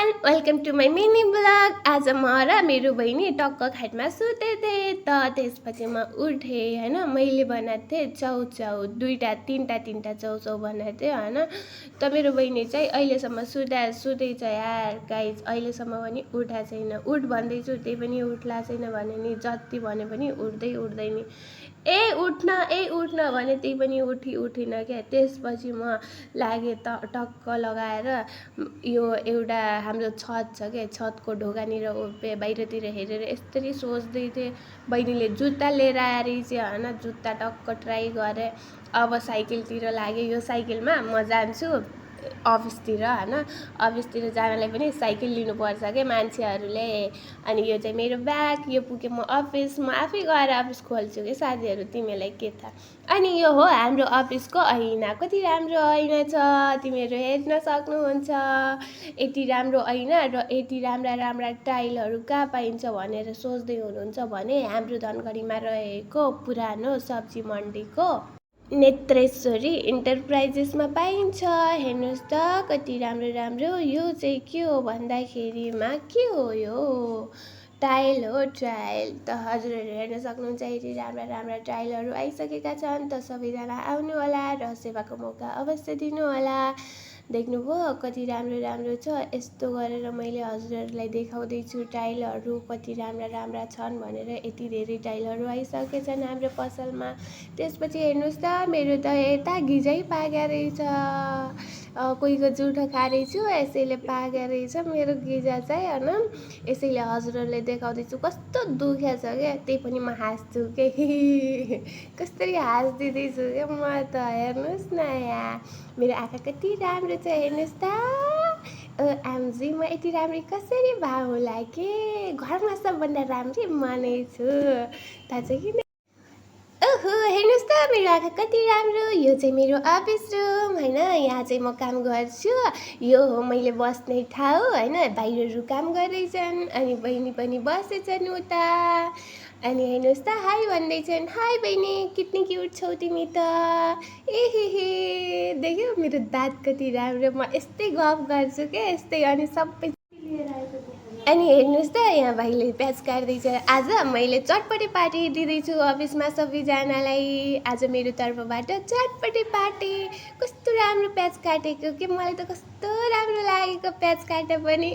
Everyone welcome to my mini blog. आज म र मेरो बहिनी टक्क खाटमा सुतेथे त त्यसपछि म उठेँ हैन। मैले बनाएको थिएँ चाउचाउ दुईटा तीनटा चाउचाउ बनाएको थिएँ हैन। त मेरो बहिनी चाहिँ अहिलेसम्म सुतेछ यार गाइज, अहिलेसम्म पनि उठा छैन। उठ भन्दैछु त्यही पनि उठ्ला छैन भने नि जति भने पनि उठ्दैन। ए उठ्न भने त्यही पनि उठिन क्या। त्यसपछि म लागेँ टक्क लगाएर यो एउटा हाम्रो छत छ क्या, छतको ढोकानिर बाहिरतिर हेरेर यसरी सोच्दै थिएँ। बहिनीले जुत्ता लिएर आएर चाहिँ हैन, जुत्ता टक्क ट्राई गरेँ। अब साइकलतिर लाग्यो। यो साइकलमा म जान्छु अफिसतिर हैन। अफिसतिर जानलाई पनि साइकल लिनुपर्छ क्या मान्छेहरूले। अनि यो चाहिँ मेरो ब्याग, यो पुग्यो म अफिस। म आफै गएर अफिस खोल्छु कि साथीहरू, तिमीलाई के थाहा। अनि यो हो हाम्रो अफिसको ऐना। कति राम्रो ऐना छ, तिमीहरू हेर्न सक्नुहुन्छ। यति राम्रो ऐना र यति राम्रा टाइलहरू कहाँ पाइन्छ भनेर सोच्दै हुनुहुन्छ भने हाम्रो धनगढीमा रहेको पुरानो सब्जी मन्डीको नेत्रेश्वरी इन्टरप्राइजेसमा पाइन्छ। हेर्नुहोस् त कति राम्रो। यो चाहिँ के हो भन्दाखेरिमा के हो, यो टाइल हो, टाइल। त हजुरहरू हेर्न सक्नुहुन्छ यति राम्रा टाइलहरू आइसकेका छन्। त सबैजना आउनु होला र सेवाको मौका अवश्य दिनु होला। देख्नुभयो कति राम्रो छ। यस्तो गरेर मैले हजुरहरूलाई देखाउँदैछु टाइलहरू कति राम्रा छन् भनेर। यति धेरै टाइलहरू आइसकेछन् हाम्रो पसलमा। त्यसपछि हेर्नुहोस् त मेरो त यता गिजै पाक्या रहेछ। कोहीको जुठो खाँदैछु यसैले पाक्या रहेछ मेरो गिजा चाहिँ हैन। यसैले हजुरहरूले देखाउँदैछु कस्तो दुख्या छ क्या। त्यही पनि म हाँस्छु के कसरी हाँस्दिँदैछु क्या म त। हेर्नुहोस् न यहाँ मेरो आँखा कति राम्रो छ, हेर्नुहोस् त। एमजी म यति राम्री कसरी भए होला के। घरमा सबभन्दा राम्री म नै छु थाहा छ कि। ओहो हेर्नुहोस् त मेरो आँखा कति राम्रो। यो चाहिँ मेरो अफिस रुम हैन। यहाँ चाहिँ म काम गर्छु। यो हो मैले बस्ने ठाउँ हैन। भाइहरू काम गर्दैछन् अनि बहिनी पनि बसेछन् उता। अनि हेर्नुहोस् त हाई भन्दैछन्। हाई बहिनी, कितनी क्युट छौ तिमी त। ए देख्यौ मेरो दाँत कति राम्रो। म यस्तै गफ गर्छु क्या यस्तै। अनि सबै अनि हेर्नुहोस् त यहाँ भाइले प्याज काट्दैछ। आज मैले चटपटे पार्टी दिँदैछु अफिसमा सबैजनालाई। आज मेरो तर्फबाट चटपटे पार्टी। कस्तो राम्रो प्याज काटेको कि मलाई त कस्तो राम्रो लागेको प्याज काटे पनि।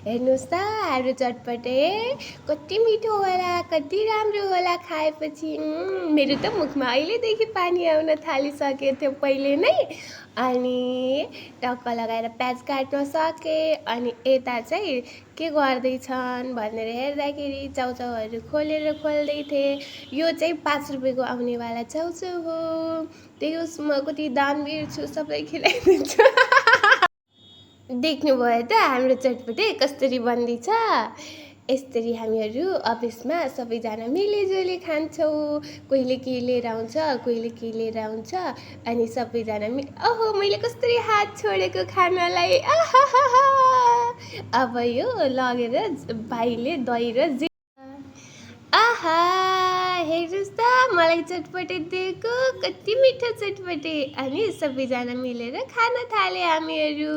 हेर्नुहोस् त हाम्रो चटपटे कति मिठो होला, कति राम्रो होला खाएपछि। मेरो त मुखमा अहिलेदेखि पानी आउन थालिसकेको थियो पहिले नै। अनि टक्क लगाएर प्याज काट्न सकेँ। अनि यता चाहिँ के गर्दैछन् भनेर हेर्दाखेरि चाउचाउहरू खोल्दै थिएँ। यो चाहिँ 5 रुपियाँको आउनेवाला चाउचाउ हो। त्यही होस् म कति दानवीर छु, सबै खिलाइदिन्छु। देख्नुभयो त हाम्रो चटपटे कसरी बन्दैछ। यसरी हामीहरू अफिसमा सबैजना मिलिजुली खान्छौँ। कोहीले के लिएर आउँछ, कोहीले के लिएर आउँछ। अनि सबैजना ओहो मैले कसरी हात छोडेको खानालाई। अब यो लगेर भाइले दही र आहा हेर्नुहोस् त मलाई चटपटे दिएको, कति मिठो चटपटे। अनि सबैजना मिलेर खान थाले हामीहरू।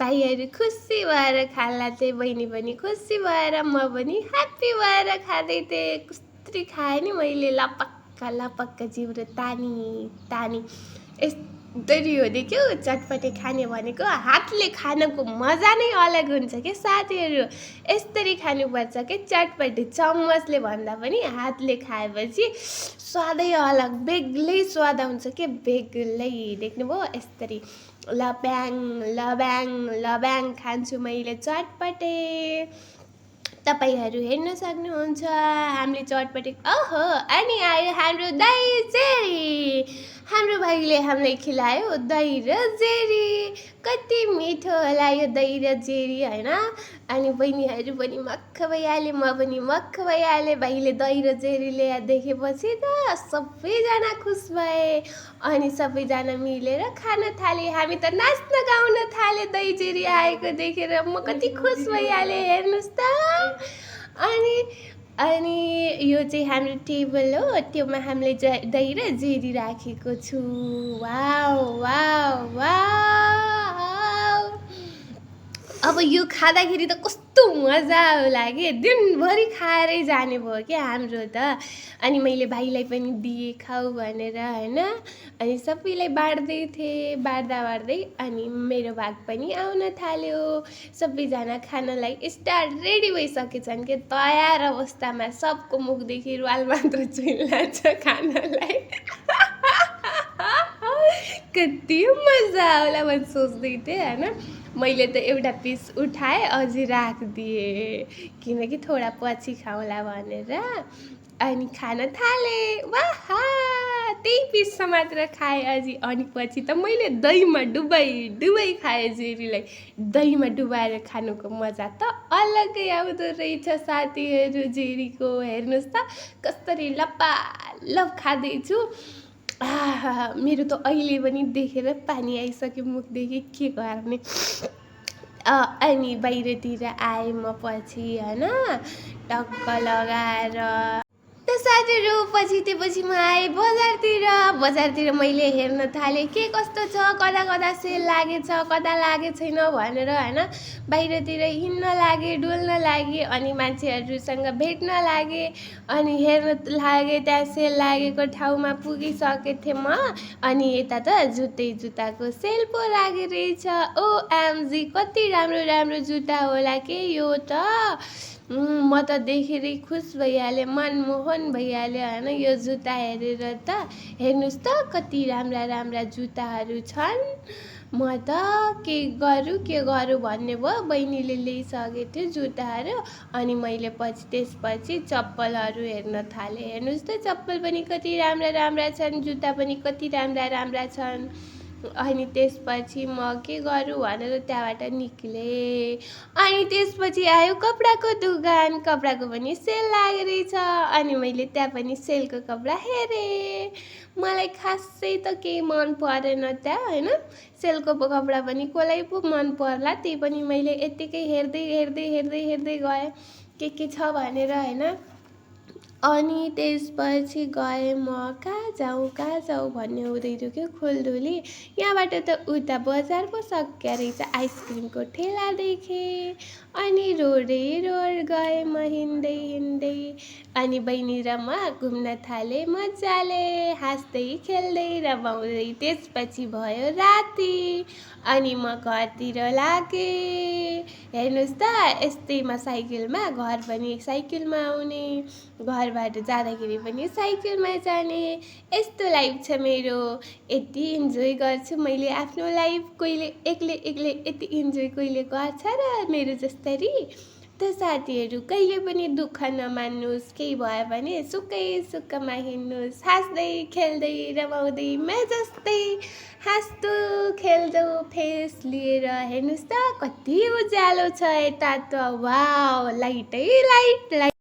भाइहरू खुसी भएर खाला थिए, बहिनी पनि खुसी भएर, म पनि ह्याप्पी भएर खाँदै थिएँ। कस्तरी खाएँ नि मैले, लपक्क जिब्रो तानी। यस्तरी हो देख्यौ चटपटे खाने भनेको। हातले खानको मजा नै अलग हुन्छ के साथीहरू। यस्तरी खानुपर्छ के चटपटे। चम्मचले भन्दा पनि हातले खाएपछि स्वादै अलग, बेग्लै स्वाद आउँछ के, बेग्लै। देख्नुभयो यस्तरी लब्याङ खान्छु मैले चटपटे। तपाईहरू हेर्न सक्नुहुन्छ हामीले चटपटे। ओहो अनि आयो हाम्रो दही जेरी। हाम्रो भाइले हामीलाई खिलायो दही र जेरी। कति मिठो होला यो दही र जेरी हैन। अनि बहिनीहरू पनि मक्ख भइहाले, म पनि मक्ख भइहालेँ। भाइले दही र जेरी ल्याए देखेपछि त सबैजना खुस भए। अनि सबैजना मिलेर खान थाले। हामी त नाच्न गाउन थाले दही जेरी आएको देखेर। म कति खुस भइहालेँ हेर्नुहोस् त। अनि यो चाहिँ हाम्रो टेबल हो, त्योमा हामीले दही र जेरी राखेको छु। वाउ। अब यो खाँदाखेरि त कस्तो मजा लाग्यो दिनभरि खाएरै जाने भयो क्या हाम्रो त। अनि मैले भाइलाई पनि दिएँ खाऊ भनेर होइन। अनि सबैलाई बाँड्दै थिएँ, बाँड्दै अनि मेरो भाग पनि आउन थाल्यो। सबैजना खानलाई स्टार्ट रेडी भइसकेछन् के तयार अवस्थामा सबको मुखदेखि रुवाल मात्र चुइलान्छ खानलाई। कति मजा आउला भने सोच्दै थिएँ होइन। मैले त एउटा पिस उठाएँ अझै राखिदिएँ किनकि थोडा पछि खाउँला भनेर। अनि खान थालेँ। वाह त्यही पिस मात्र खाएँ अझै। अनि पछि त मैले दहीमा डुबाई खाएँ जेरीलाई। दहीमा डुबाएर खानुको मजा त अलग्गै आउँदो रहेछ साथीहरू जेरीको। हेर्नुहोस् त कसरी लपालप खाँदैछु। मेरो त अहिले पनि देखेर पानी आइसक्यो मुखदेखि के गर्ने। अनि बाहिरतिर आएँ म पछि होइन टक्क लगाएर। त साथीहरू पछि म आएँ बजारतिर मैले हेर्न थालेँ के कस्तो छ, कता सेल लागेछ कता लागेको छैन भनेर होइन। बाहिरतिर हिँड्न लागेँ, डुल्न लागेँ अनि मान्छेहरूसँग भेट्न लागेँ अनि हेर्न लागेँ। त्यहाँ सेल लागेको ठाउँमा पुगिसकेको थिएँ म। अनि यता त जुत्ताको सेल पो लागेको रहेछ। ओएमजी कति राम्रो जुत्ता होला के यो त। म त देखेरै खुस भइहालेँ, मनमोहन भइहाल्यो होइन यो जुत्ता हेरेर त। हेर्नुहोस् त कति राम्रा जुत्ताहरू छन्। म त के गरौँ भन्ने भयो। बहिनीले ल्याइसकेको थियो जुत्ताहरू। अनि मैले त्यसपछि चप्पलहरू हेर्न थालेँ। हेर्नुहोस् त चप्पल पनि कति राम्रा छन्, जुत्ता पनि कति राम्रा छन्। अनि त्यसपछि म के गरौँ भनेर त्यहाँबाट निक्लेँ। अनि त्यसपछि आयो कपडाको दोकान। कपडाको पनि सेल लागेको रहेछ। अनि मैले त्यहाँ पनि सेलको कपडा हेरेँ। मलाई खासै त केही मन परेन त्यहाँ होइन। सेलको कपडा पनि कसलाई पो मन पर्ला। त्यही पनि मैले यत्तिकै हेर्दै गएँ के छ भनेर होइन। अनि त्यसपछि गएँ म कहाँ जाउँ भन्ने हुँदै थियो कि खुल्दुली। यहाँबाट त उता बजार पो सक्या रहेछ। आइसक्रिमको ठेला देखेँ अनि रोड गएँ म हिँड्दै। अनि बहिनी र म घुम्न थालेँ मजाले, हाँस्दै खेल्दै रमाउँदै। त्यसपछि भयो राति अनि म घरतिर लागेँ। हेर्नुहोस् त यस्तैमा साइकलमा, घर पनि साइकलमा आउने, घरबाट जाँदाखेरि पनि साइकलमा जाने। यस्तो लाइफ छ मेरो। यति इन्जोय गर्छु मैले आफ्नो लाइफ। कहिले एक्लै यति इन्जोय कहिले गर्छ र मेरो जस्तरी। त साथीहरू कहिले पनि दुःख नमान्नुहोस्। केही भयो भने सुखमा हिँड्नुहोस्, हाँस्दै खेल्दै रमाउँदै म जस्तै हाँस्दो खेल्दो फेस लिएर। हेर्नुहोस् त कति उज्यालो छ यता त। Wow लाइटै light